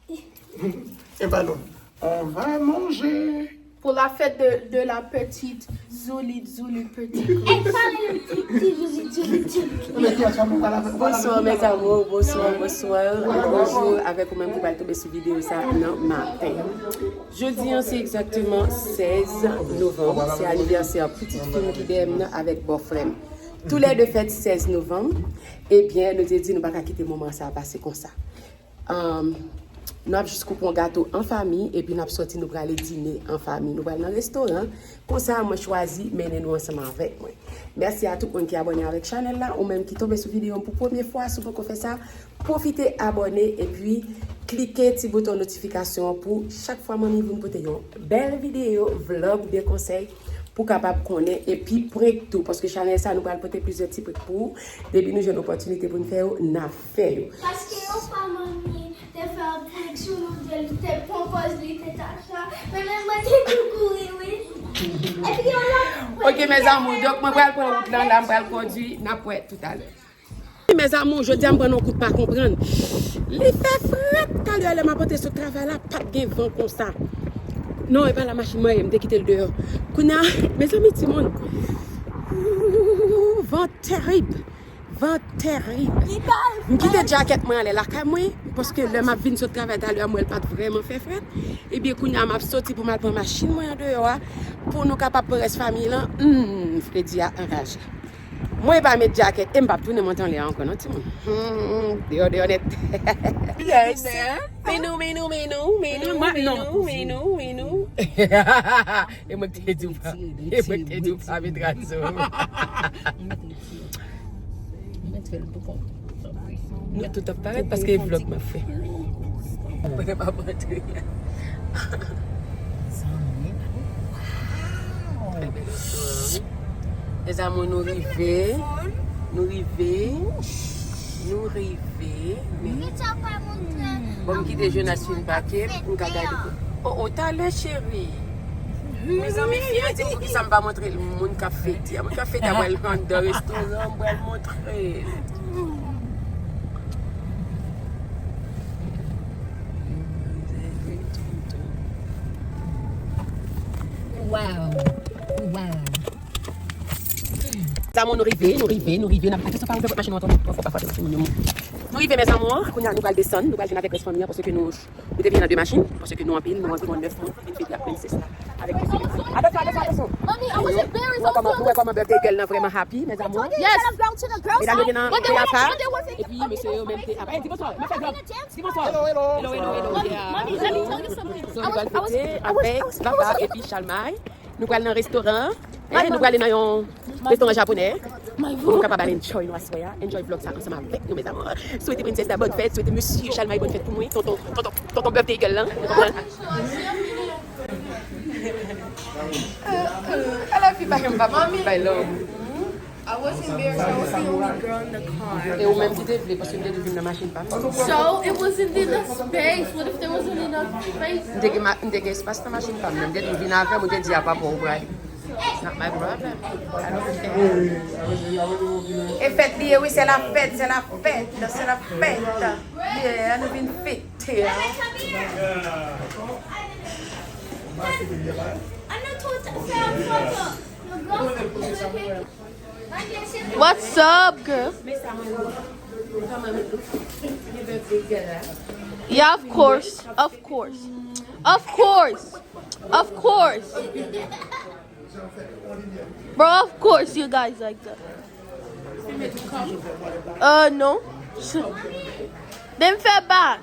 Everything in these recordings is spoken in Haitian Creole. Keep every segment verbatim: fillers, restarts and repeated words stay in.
Et pardon, on va manger. Pour la fête de, de la petite Zoulit, Zoulit petite. Bonsoir mes amours, bonsoir, bonsoir. Bonjou avèk ou menm ki pral tonbe sou videyo sa nan maten. Jodi an se egzakteman sèz novanm, se anivèsè pitit fi m ki dèyè m nan avèk bòfrè m. Toulède fèt sèz novanm. Ebyen, nou te di nou pa ka kite moman sa pase konsa. Um, nou ap jis koupe yon gato an fanmi, epi n ap sòti, nou prale dine an fanmi. Nou pral nan restoran. Konsa, mwen chwazi mennen nou ansanm avèk mwen. Mèsi a tout moun ki abòne avèk chanèl la, ou menm ki tonbe sou videyo m pou premye fwa, si w poko fè sa, pwofite abòne, epi klike ti bouton notifikasyon an pou chak fwa manmi vin pote yon bèl videyo, vlòg, de konsèy, pou kapab konnen, epi prank tou, paske chanèl sa, nou pral pote plizyè ti prank pou ou. Depi nou jwenn opòtinite pou n fè yo, n ap fè yo. Paske yon fwa manmi te fè yon prank sou nou de, li te pran pòz li te ta sa, men mwen te tou kouri, wi. Epi yon lòt prank. Ok, mes amours, donk mwen pral pran wout lan, la m pral kondui, n ap wè toutalè. Mes amours, jodi a m pran yon kout pa konprann. Li fè frèt, talè lè m ap antre sot travay la, pa t gen van konsa. Non, e pa la machin mwen ye, m te kite l deyò. Kounye a, mezanmi, timoun. Van tèrib. Van tèrib. M kite djakèt mwen anlè lakay mwen, paske lè m ap vin sot travay talè a, m wè l pa t vrèman fè frèt. Ebyen, kounye a, m ap soti pou m al pran machin mwen andeyò a, pou nou kapab pran rès fanmi lan. Hmm, fredi a anraje. Mwen pa met djakèt, e m p ap tounen mont anlè a ankò, non, timoun. Hmm, deyò, deyò nèt. Yes. Menou, menou, menou, menou, menou, menou, menou. E mwen ki te di w pa, e mwen ki te di w pa met rad sou ou. Nou tout ap parèt paske e vlòg m ap fè. Mwen pa montre. Mes amours, nou rive. Nou rive. Nou rive. Bon, m kite Jonas fin pake. M ka gade. Oh, oh, talè, cheri. Mezanmi, fi an di m poukisa m pa montre l moun k ap fete a. Moun k ap fete a pral anndan restoran, m pral montre l. Wow. Wow. Mes amours, nou rive, nou rive, nou rive. N ap, atansyon, pa ouvè pòt machin nan twò, twò fò, pa fòse machin moun yo. Nou rive, mes amours. Kounye a, nou pral desann, nou pral vin avèk rès fanmi an, paske nou, nou te vin nan de machin, paske nou anpil, nou anviwon nèf moun, vin fete ak prensès la. Avèk prensès la. Atansyon, atansyon, atansyon. Mommy, I was embarrassed. Nou wè kòman, nou wè kòman birthday girl nan vrèman happy, mes amours. Yes. Medam yo gen nan, te apa. Epi mesye yo menm te apa. Hey, di bonswa, mwen fè vlòg. Di bonswa. Hello, hello. Hello, hello, hello. Yeah. Mommy, let me tell you something. So, nou pral fete avèk papa epi Chalmay. Nou pral nan restoran. Eh, nou prale nan yon restoran japonè. Pou nou kapab al enjoy nou aswè a. Enjoy vlòg sa ansanm avèk nou, mes amours. Swete prensès la bòn fèt, swete mesye Chalmay bòn fèt pou mwen. Tonton, tonton, tonton birthday girl lan. Ou konprann? Ala fi pa janm pa bay love. I was embarrassed. I was the only girl in the car. E ou menm ki te vle, paske m te di w vin nan machin pa m. So it wasn't in the space. What if there wasn't enough space? M te gen ma-, m te gen espas nan machin pa m, men m te di w vin avè m, ou te di a papa ou pral. It's not my problem. I don't care. E fèt li ye, wi, se la fèt, se la fèt, se la fèt. Yeah, nou vin fete. What's up, girl? Yeah, of course, of course, of course, of course. Bro, of course you guys like that. Euh, non. Dem fè bak.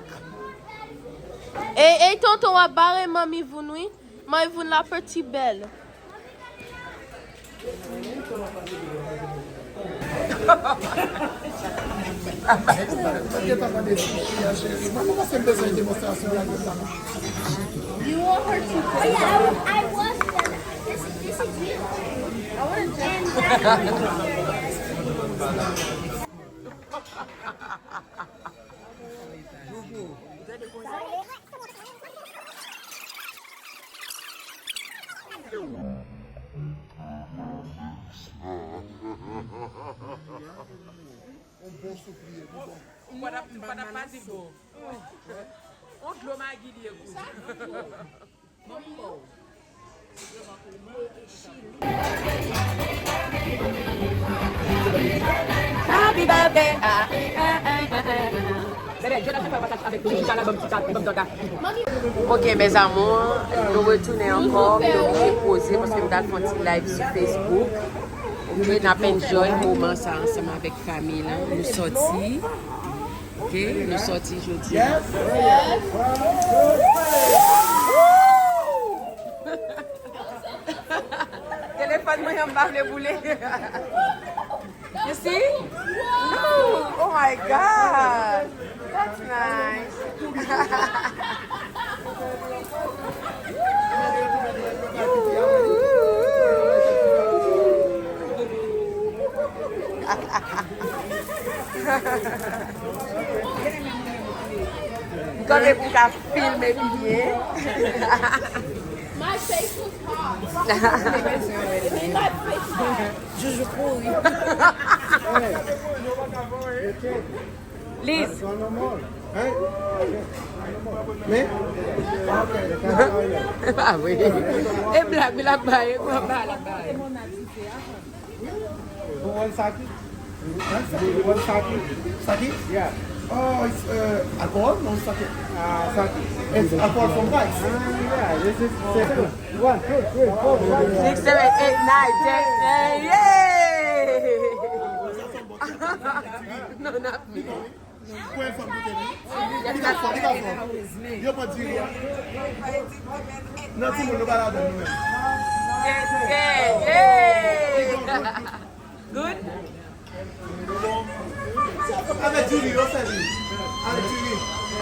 Ey, ey, tonton, w ap bare manmi voun, wi. Manmi voun la peti bèl. Mwen gentan mande si fi an cheri. Mwen, mwen panse m bezwen demonstrasyon la, yo la. You want her to. Oh, yeah, I, I was gonna. This, this is you. I wanna jump. And, uh, Yon bon soup li ye, li bon. Ou pa t ap, ou pa t ap pa di bon. On dlo Magi li ye gou. Ok, mes amours, nou retounen ankò, nou oblije poze paske m t al fè yon ti live sou Facebook. Ok, n ap enjoy moman sa ansanm avèk fanmi lan. Nou sòti. Ok, nou sòti jodi a. Telefòn mwen an, m pa vle boule. You see? Ooh, oh my God. That's nice. M kanpe pou m ka filme byen. My face was hot. My face was hot. Joujou kouri. Liz. Men? Ah wi. E blag, li ap bay, e blag, li ap bay. Pou wè saki. Pou wè saki. Saki? Yeah. Oh, it's uh, alcohol? Non, saki. Ah, saki. It's alcohol from rice. Ah, yeah, this is seven. One, two, three, four, five. Six, seven, eight, nine, ten. Hey, yeah! Non, not me. Kwen fanm ki te li? Li pa fò, li pa fò. Yo pran diri a. Nan timoun, nou pa ladan nou menm. Yeah, yeah, yeah. Good? Avèk diri, yo sèvi. Avèk diri.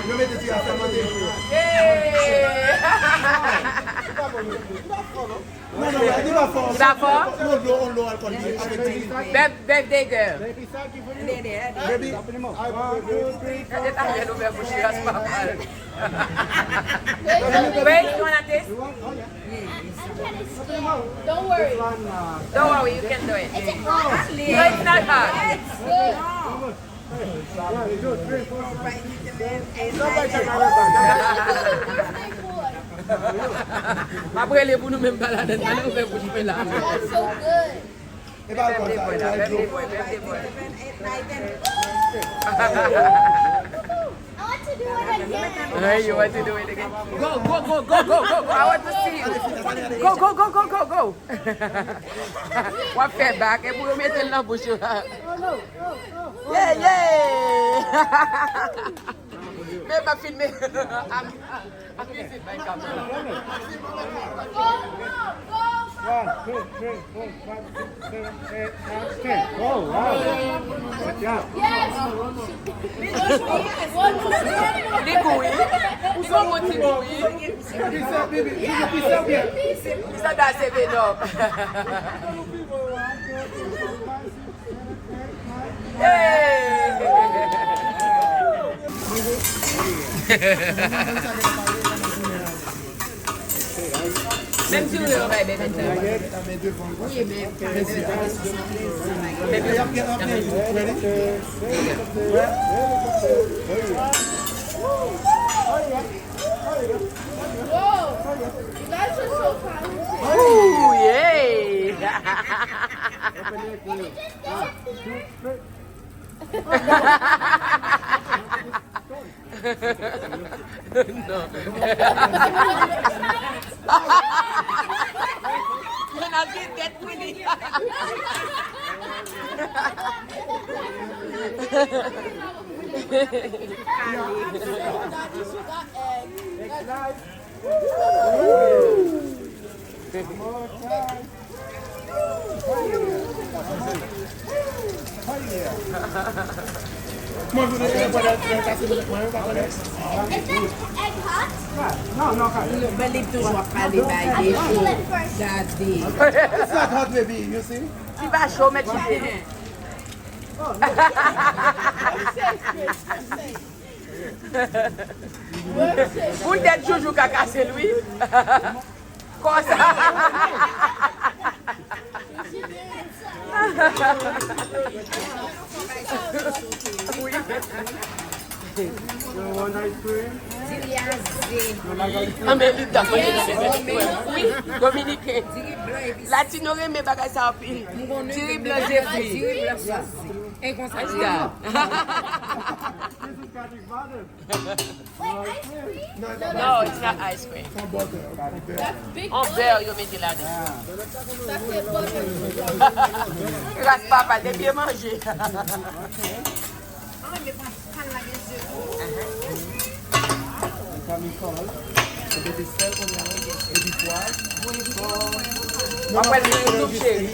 Yo mete diri a fèmante. Yeah. Li pa fò, non? Non, non, li pa fò. Li pa fò? Non, dlo, dlo alkòl li ye, avèk diri. Birth-, birthday girl. Baby. Gade talè l ouvè bouch li a, se pa mal. Babe, you wanna taste? Don't worry. Don't worry, you can do it. No, it's not hard. It's good. M ap rele pou nou menm pa ladan, talè ouvè bouch mwen la. That's so good. E pa alkòl sa, e pa dlo. I want to do it again. Hey, you want to do it again? Go, go, go, go, go, go, go. I want to see you. Go, go, go, go, go, go. W ap fè bak, e pou yo mete l nan bouch ou la. Yeah, yeah. Men pa filme. One, two, three, four, five, six, seven, eight, nine, ten. Oh, wow. Good job. Li gou wi. Li gon bon ti gou wi. Li sa da seven up. Hey! Menm si w vle, w bay bebe sa. Wi, men. Wow, you guys are so talented. Ooh, yeah. Non. Yon ap gen tèt pou li. Mwen vin nan telefòn nan kase mwen, mwen pa konnen. Is it egg hot? But li toujou ap pale bay de cho. Gade. It's not hot, baby, you see? Li pa cho, men li Pou tèt Joujou ka kase l wi. Konsa. Wi. You want ice cream? Diri aze. You like ice cream? Anben, Lita, mwen gen nan men. Wi, Dominiken. Latino renmen bagay sa anpil. Diri blan je fri. Diri blan swazi. E konsa. This is Patrick Father. Wait, ice cream? No, it's not ice cream. Some butter. An bè yo mete ladan. Sa se butter. Gras papa, depi e manje. Sa mi kòl. Epi sèl kounye a, epi pwav. W ap wè l sou YouTube, cheri.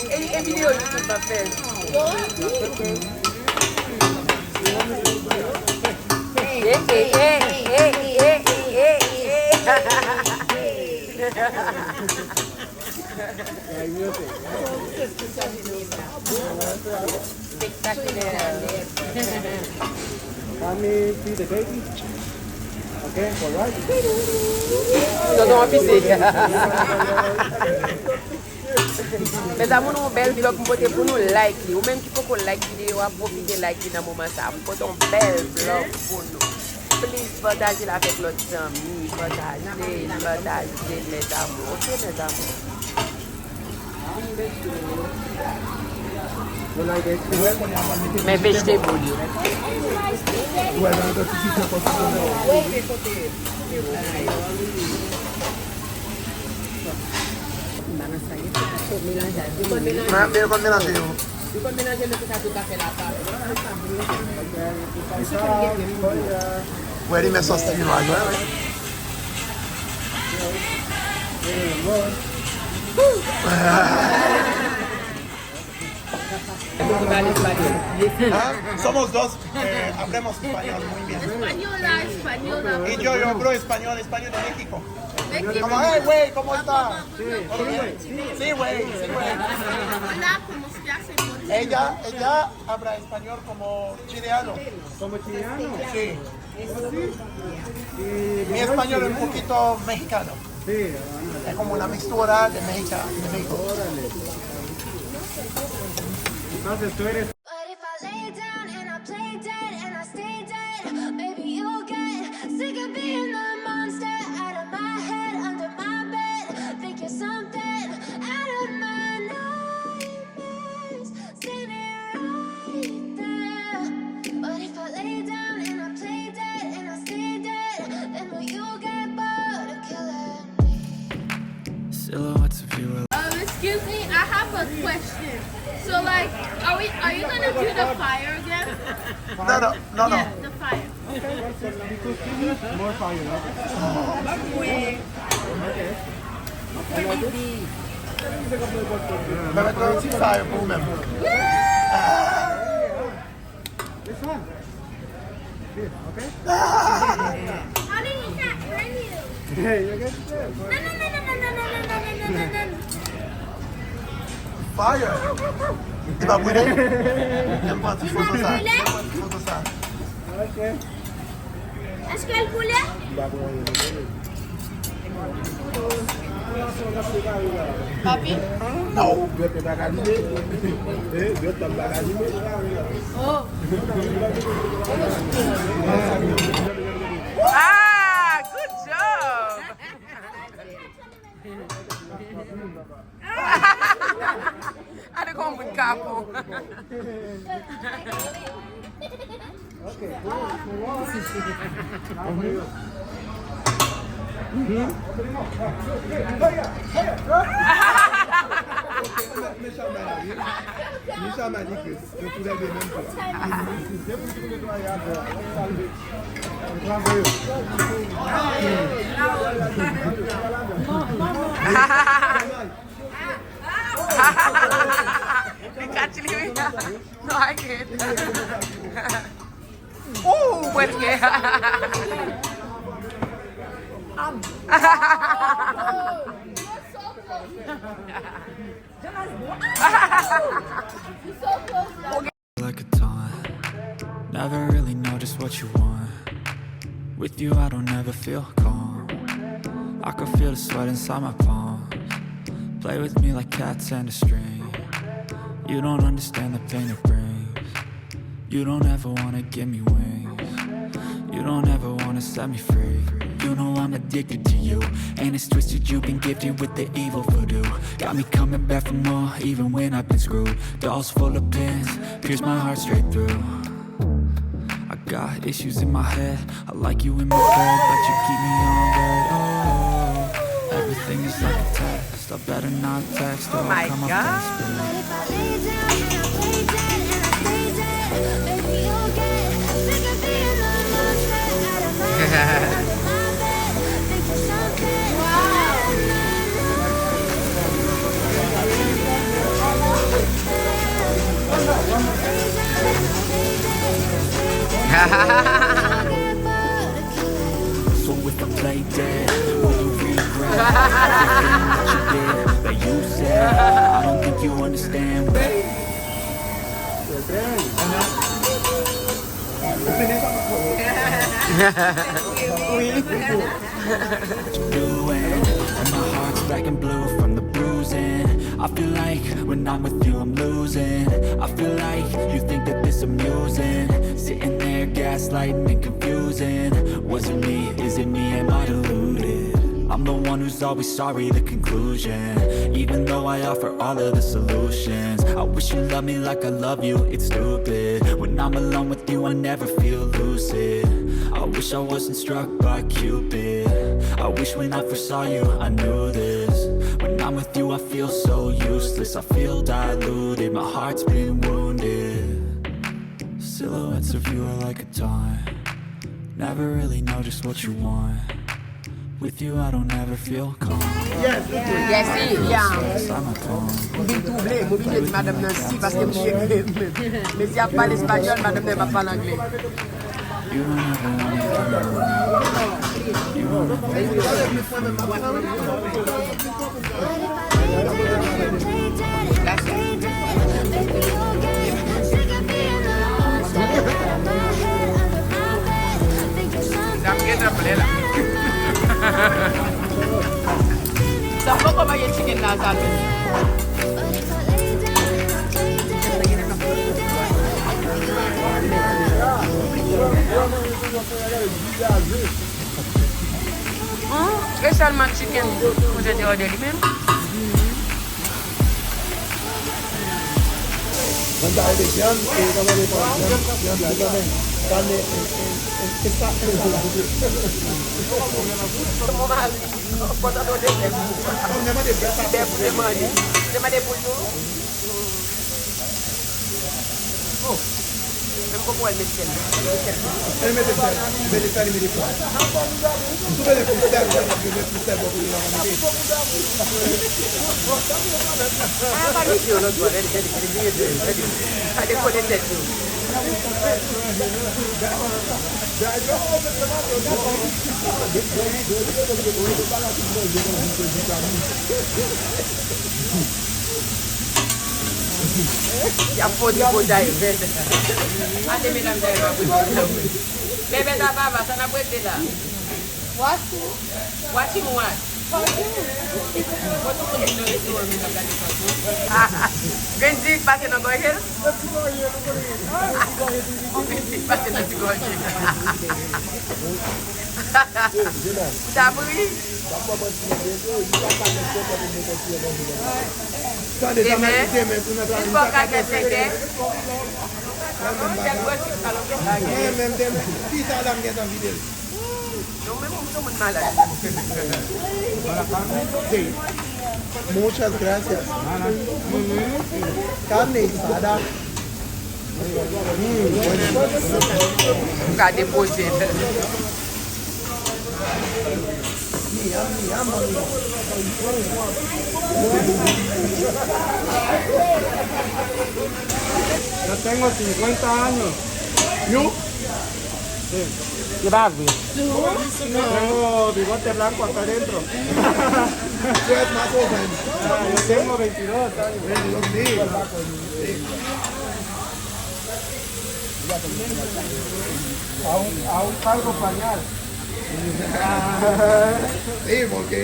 E, e videyo YouTube m ap fè. Eh, eh, eh. Spektakilè. Mommy, feed the baby. Okay, all right. Tonton ap pise. Mes amours, nou yon bèl vlog m pote pou nou, like li. Ou menm ki poko like videyo a, pwofite like li nan moman sa. M pote yon bèl vlog pou nou. Please, pataje l avèk lòt zanmi, pataje l, pataje l, mes amours. Ok, mes amours? Men vegetable yo. Men, men, men, men, men. Ou wè li met sòs chinois, wè, wè. Hein? Somos dos, eh, hablemos español, muy bien. Española, española. Y yo, yo hablo español, español de México. México. Como, "Hey, güey, ¿cómo está?" Sí, güey, sí, güey. Hola, ¿cómo se hace? Ella, ella habla español como chileno. ¿Como chileno? Sí. Mi español es un poquito mexicano. Sí, ah, no. Es como una mixtura de Mexica, de México. Órale. Entonces tú eres... But if I lay down and I play dead and I stay dead, maybe you'll get sick of being the monster out of my head, under my bed. Think you're something out of my nightmares. Standing right there. But if I lay down and I play dead and I stay dead, then will you get bored of killing me? Silhouettes of you are... Um, excuse me, I have a question. So, like, are we, are you gonna do the fire again? No, no, no, no. Yeah, the fire. More fire, no? Mwen mete yon ti fire pou ou menm. This one. This, okay? How did he not burn you? Hey, you get this. No, no, no. Fire! Li pa brile? Ann pran ti foto sa. Ann pran ti foto sa. Ok. Èske l boule? Papi? Non. Dwèt mwen pa ka lime. Eh, dwèt mwen pa ka lime. Oh. Ah, good job. Ale kon moun kapon. Ok. Mhm. Mhm. Michel Manicus. Yo toulède menm kou. Li ka tchili, wi. No, I can't. Ooh, bwè l gen. Like a taunt. Never really know just what you want. With you, I don't ever feel calm. I can feel the sweat inside my palms. Play with me like cats and a string. You don't understand the pain it brings. You don't ever wanna give me wings. Don't ever wanna set me free. You know I'm addicted to you. And it's twisted, you've been gifted with the evil voodoo. Got me coming back for more, even when I've been screwed. Dolls full of pins, pierce my heart straight through. I got issues in my head. I like you in my bed, but you keep me on red. Oh, everything is like a test. I better not text or I'll come up desperate. So if I play dead, will you regret everything that you did, that you said? I don't think you understand what you're doing. And my heart's black and blue from the bruising. I feel like when I'm with you, I'm losing. I feel like you think that this amusing. Sitting there gaslighting and confusing. Was it me? Is it me? Am I deluded? I'm the one who's always sorry, the conclusion. Even though I offer all of the solutions. I wish you loved me like I love you, it's stupid. When I'm alone with you, I never feel lucid. I wish I wasn't struck by Cupid. I wish when I first saw you, I knew this. When I'm with you, I feel so useless. I feel diluted, my heart's been wounded. Silhouettes of you are like a taunt. Never really know just what you want. With you, I don't ever feel calm. Yes, yeah. M vin twouble, m oblije di madanm nan si, paske mesye, mesye ap pale espanyòl, madanm nan ap pale angle. You don't ever wanna come around. You don't ever wanna come around. N ap gentan plen la. Sa poko manje chicken la sa menm. Hum, e sèlman chicken pou te ode li menm. Mwen ta rete vyann, e yo ta mande pa vyann, vyann tou kanmenm. Sa ne, e, e, e, e sa, e sa. Mon mari, kontan nou de bèf. Ti bèf ou te mande. Ou te mande poul tou? Oh. Men m poko wè l met sèl. Li met sèl tou. Li mete sèl. Li mete sèl, li mete pwa. M tou bezwen plis sèl, m bezwen plis sèl pou kote la mete. Ah, pa misye yo lòt bò, gade, gade, gade, gade, gade. Pa dekole tèt yo. Y ap pote potay vèt. Ale, medam, sa yo pa pote potay vèt. Bebe, ta papa, sa n ap regle la? Watching. Watching what? Cartoon. Bon, tout moun vin nan restoran, vin ap gade cartoon. Grenn di pase nan gòje l? Nan ti gòje, nou konnen. Ti gòje, ti gòje. Ti gòje. Ou ta pri? Tande, demen, demen, demen, pou nou travay. Mwen menm, demen, pita la m gentan vide l. Non, men mwen, mwen, mwen malad. Sí. Muchas gracias. Carne guisada. Mm, bueno. Ou ka depoze l. Mira, mira, mami. Yo tengo cincuenta años. You? Sí. Yo pa vre. Tengo bigote blanco acá adentro. Tú eres más joven. Ah, yo tengo veintidós años. Veintidós, sí. Aún, aún cargo pañal. Sí, porque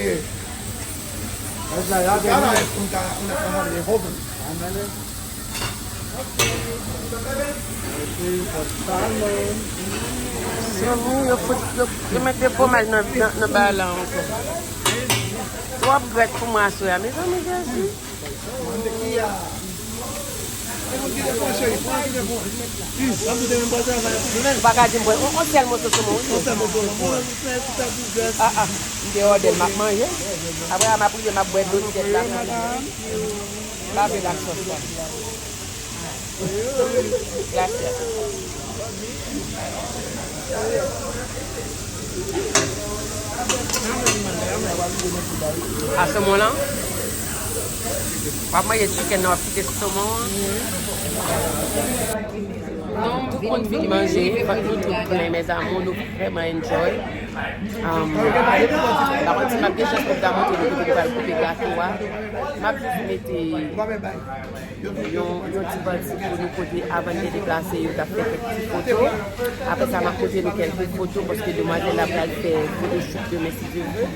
es la edad de cada vez una, una cosa de joven. Ándale. Zanmi, yo fout, yo, yo mete fwomaj nan, nan, nan bagay la ankò. Twòp grèt pou mwen aswè a, mezanmi, Jezi. Ou pa ka di m pran yon, yon sèl moso somon, wi. Ah, ah, m te òdè l, m ap manje. Apre a, m ap rive, m ap bwè dlo syèt la. M pa vle lak sòs la. Gracias. A somon lan? W ap manje chicken nan, w ap kite somon an? Non, m konn fin manje, vant nou tout plen, mes amours, nou vrèman enjoy. Um, pa manti, m ap gen chans pou m ta montre nou kote nou pral koupe gato a. M ap jis mete yon, yon ti pati pou nou kote avan n te deplase, yo t ap fè kèk ti foto. Apre sa, m ap montre nou kèlke foto, paske demwazèl la pral fè photoshoot demen, si Dye vle.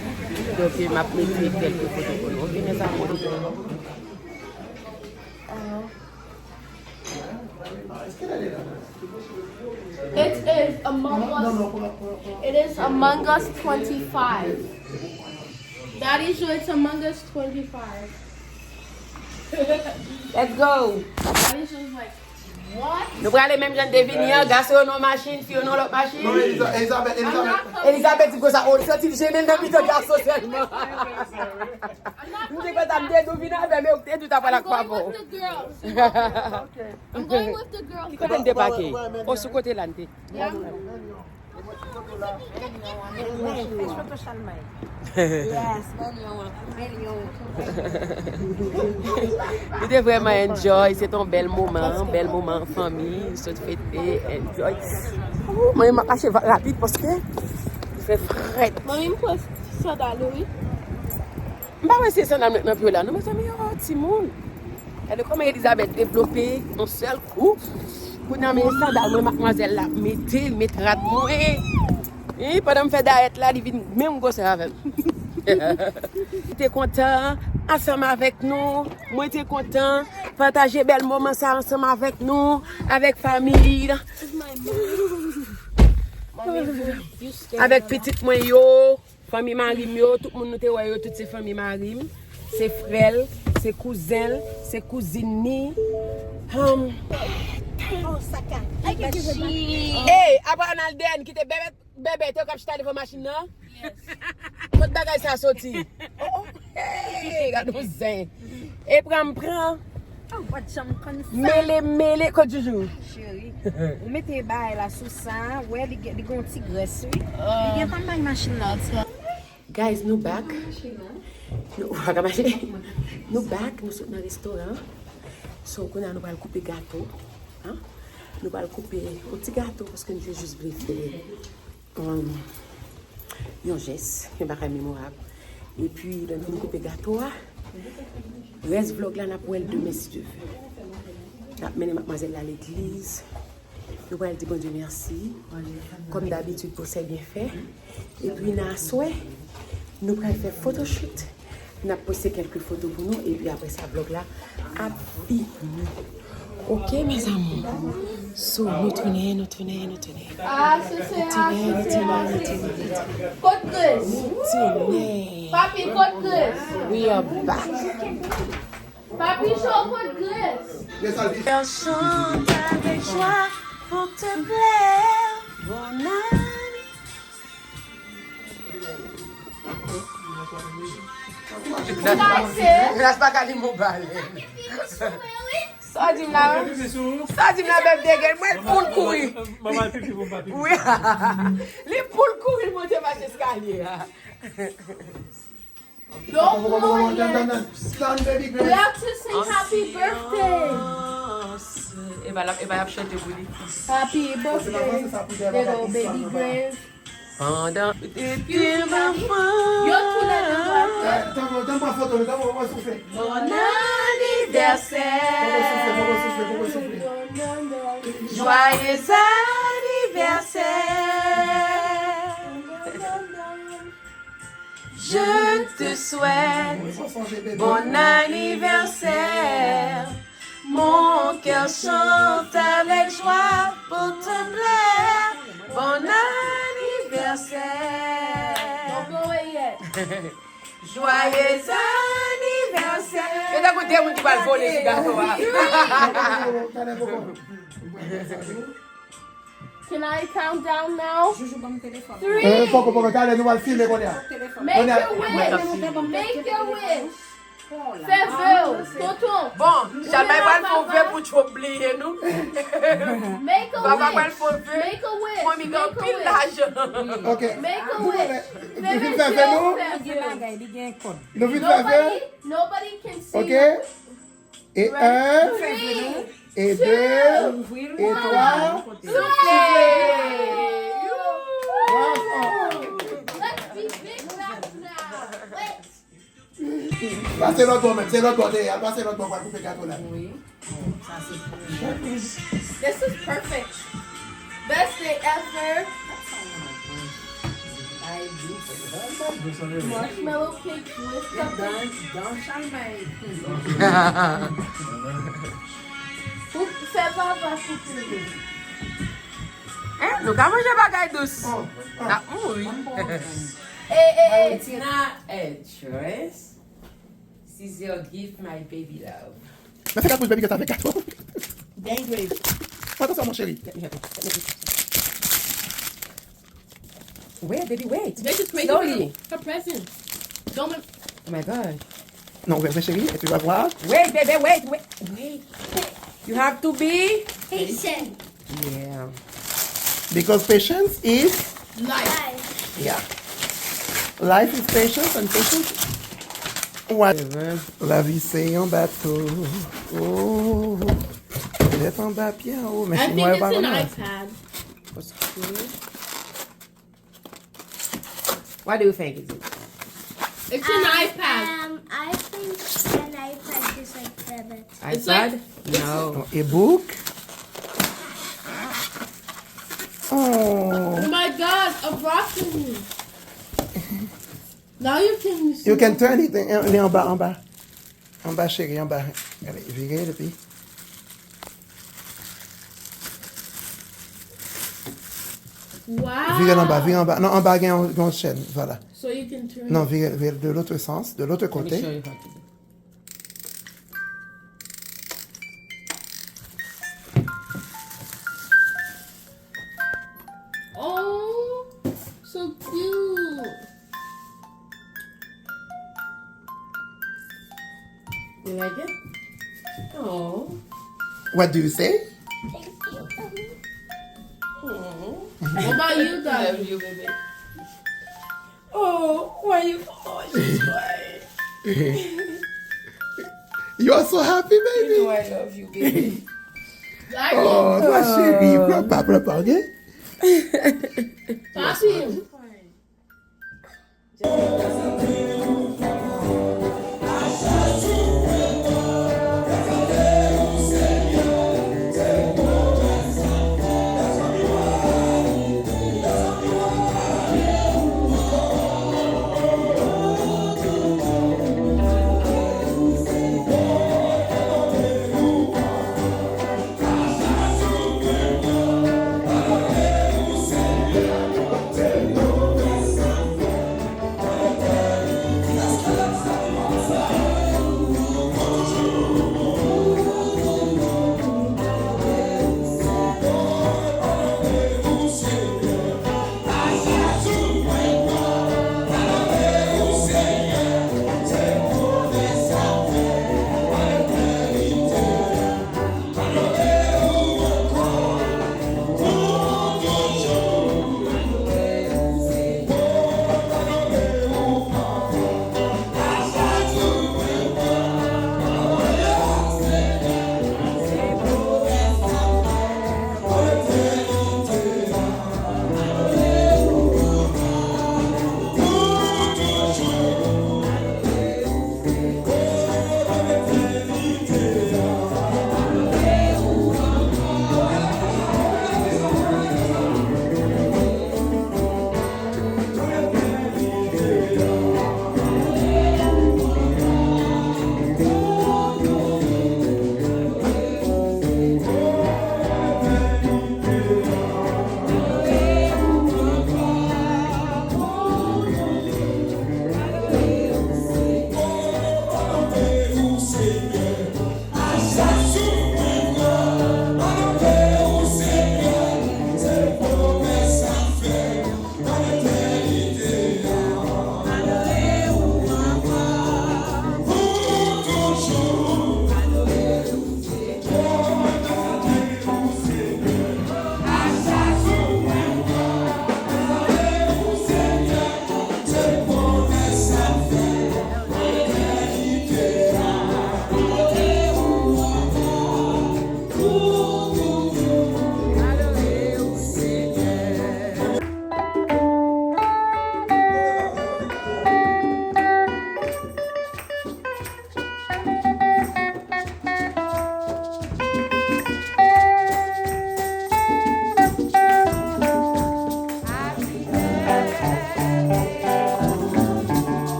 Donk, m ap mete kèlke foto pou nou. Oke, mes amours? It is Among Us. It is Among Us twenty-five. Daddy Joe, it's Among Us twenty-five. Let's go. Daddy Joe's like, what? Nou prale menm jan n te vini an, gason yo nan machin, fi yo nan lòt machin. Non, Eliza-, Elizabeth, Elizabeth. Elizabeth di konsa, oh, li santi l jennen nan mitan gason sèlman. M te kontan, m te di w vin avè m, e ou te di w ta pral ak papa w. I'm going with the girls. I'm going with the girls. Ki kote n te pake? O, sou kote la n te. Yeah. Yes, men yon, men yon. Nou te vrèman enjoy, se te yon bèl moman, bèl moman an fanmi, sot fete, enjoy. Ou, mwen, m ap mache va-, rapid paske li fè frèt. Manmi, m pran sandal ou, wi. M pa wè si e sandal mwen nan pye w la, non, mezanmi, oh, timoun. Gade kòman Elizabeth devlope yon sèl kou. Kounye a, men sandal mwen, madmwazèl la mete, l met rad mwen. Wi, pandan m fè dayèt la, li vin menm gwosè avè m. Li te kontan ansanm avèk nou. Mwen te kontan pataje bèl moman sa ansanm avèk nou, avèk fanmi. Avèk pitit mwen yo. Fanmi mari m yo, tout moun nou te wè yo, tout se fanmi mari m. Se frè l, se kouzen l, se kouzin ni. Hum. Ey, apa Nalden ki te bèbè, bèbè, te w k ap chita devan machin nan? Kot bagay sa soti? Oh, oh. Hey, gade yon zen. E pran m pran. Oh, w pa t janm konn sa. Mele, mele, kot Joujou? Cheri, ou mete bagay la sou sa, wè li gen, li gen yon ti grès, wi. Li gentan bay machin nan. Guys, nou back. Nou, pa ka mache. Nou back, nou sot nan restoran. So, kounye a nou pral koupe gato. Hein? Nou pral koupe yon ti gato paske nou te jis vle fè um, yon jès, yon bagay memorab. Epi, lè nou fin koupe gato a, rès vlòg la, n ap wè l demen, si Dye vle. N ap mennen madmwazèl la legliz. Nou pral di Bondye mèsi. Kòm dabitid, pou sè byenfè. Epi, nan aswè, nou pral fè photoshoot. N ap poste kèlke foto pou nou, epi apre sa, vlòg la ap fini. Oke, mes amours. So, nou tounen, nou tounen, nou tounen. Ah, se, se, ah, se, se, ah, se, se. Kot Grace? Nou tounen. Papi, kot Grace? We are back. Papi Cho, kot Grace? Cœur chante avec joie pour te plaire, mon ami. Grace pa ka li mo bal. Sa w di m la? Sa w di m la, bèf de gèl? Mwen, l pou l kouri. Wi. Li pou l kouri, l monte mache eskalye a. Don't moyen. We have to sing happy birthday. Epa l ap, epa l ap chante pou li. Happy birthday, little baby Grace. Pandan pitit li anfan. Yo tou lè de dwa. Tanpri, tanpri, pran foto, tanpri, pran soufle. Bon anivèsè. Poko soufle, poko soufle, poko soufle. Joyeux anniversaire. Je te souhaite bon anniversaire. Mon cœur chante Joyeux anniversaire. Yo tankou de moun ki pral vole sou gato a. Can I count down now? Joujou ban m telefòn. Three. Eh, poko, poko, talè nou al filme kounye a. Make a wish. Make a wish. Fè ve w, tonton. Bon, Chalmay pral fè yon ve pou Trump bliye nou. Make a wish. Papa pral fè yon ve. Make a wish. Manmi gen anpil lajan. Ok. Make a wish. Nou vin fè ve nou? Li gen bagay, li gen kòd. Nou vin fè ve? Nobody, nobody can see. Ok. E un, e deux, e trois. Bravo. Let's be big rap now. Let's Pase lòt bò menm, se lòt bò te ye, al pase lòt bò, pral koupe gato la. Wi. Sa se pou ou. This is perfect. Best day ever. Marshmallow cake with cupcake. Don, Don Chalmay. Ou fè papa koupe. Eh, nou ka manje bagay dous. N ap mouri. Eh, eh, eh. It's not a choice. This is your gift, my baby love. Mwen fè kat bouch, baby, ke sa fè gato. Dang, babe. Fè atansyon, mon cheri. Let me help you. Let me help you. Wait, baby, wait. This is crazy. Slowly. Her present. Don't make Oh my God. Non, ouvè, ouvè, cheri, et tu vas voir. Wait, baby, wait, wait, wait. You have to be patient. Yeah. Because patience is life. Yeah. Life is patience and patience is what? Lavi se yon bato. Oh. Tèt anba pye anwo, men Chinwa yo pa konn sa. What do you think is it? It's an iPad. Um, I think an iPad just like that. It's like iPad? No. A book? Oh. Oh my God, a broccoli. Now you can see. You can turn it. Eh, li anba, anba. Anba, cheri, anba. Gade, vire l epi. Wow. Vire l anba, vire anba. Non, anba gen yon, gen yon chèn, vwala. So you can turn. Non, vire, vire de l'autre sens, de l'autre côté. Let me show you how to do. Oh, so cute. You like it? Oh. What do you say? Thank you. Oh. What about you, Daddy? Love you, baby. Oh, why you, oh, she's crying. You are so happy, baby. You know I love you, baby. Oh, ma chérie, pleure pas, pleure pas, ok? Papi.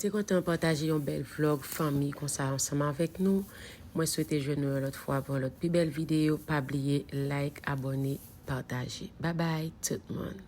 Te kontan pataje yon bèl vlog fanmi konsa ansanm avèk nou. Mwen swete jwenn nou yon lòt fwa pou yon lòt pi bèl videyo. Pa bliye like, abòne, pataje. Bye bye tout moun.